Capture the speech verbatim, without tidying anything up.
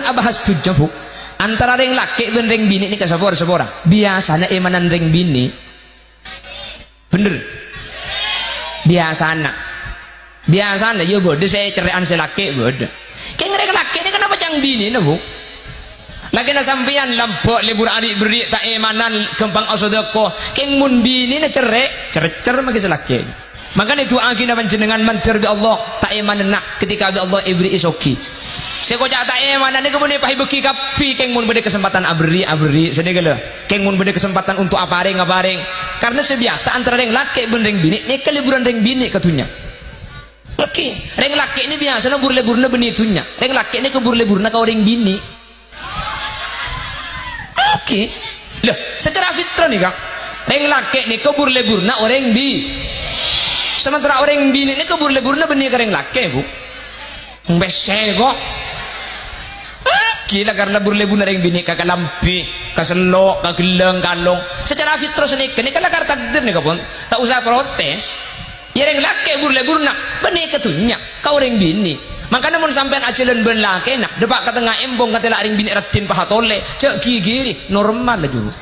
Abahas dhunnya, Bu. Antara rèng lakè' bân rèng binè' nèka sapa orèng sapa orèng? Biyasana èmanan rèng binè'. Bhender. Biyasana. Biyasana, iyâ bâdâ sè ècerrè'an sè lakè' bâdâ. Kèng rèng lakè' nèka napa ca'na binèna, Bu? Lakèna sampèyan lambâ' lebur arè' berri' ta' èmanan ghâmpang asodâko. Kèng mon binèna cerrè', cercèr maghi sè lakè'. Mangkana èdu'aaghina panjhennengngan mandhâr bi' Allah, ta' èmananna ketika bi' Allah èberri'i soghi. Sè koca' ta' èmananna kèbânnè pas èbâghi kabbhi, kèng mon bâdâ kasempadhân aberri', aberri', sanèka la. Kèng mon bâdâ kasempadhân untuk aparèng, aparèng. Karna sè biyasa antara rèng lakè' bân rèng binè', nèka leburan rèng binè' ka dhunnya. Oke, rèng lakè' nè biyasana bur-leburna bânnè dhunnya. Rèng lakè' nèka bur-leburna ka orèng binè'. Oke. Lah, secara fitrah nèka, rèng lakè' nèka bur-leburna orèng bi-, sementara orèng binè' nèka bur-leburna bânnè ka rèng lakè', Bu. Pèssè kok. Oke, la karna bur-leburna rèng binè' ka kalambhi, ka sello', ka ghellâng, kalong. Secara fitrah sanèka, nèka la karta takdir nèka, pon. Ta' osa protes. Iyâ rèng lakè' bur-leburna, bânnè ka dhunnya, ka orèng binè'. Mangkana mon sampèyan ajhâlân bân lakèna, dâpa' ka tengnga embong katèla' rèng binè' raddhin paha tolè, jhâ' ghighiri, normal la juru.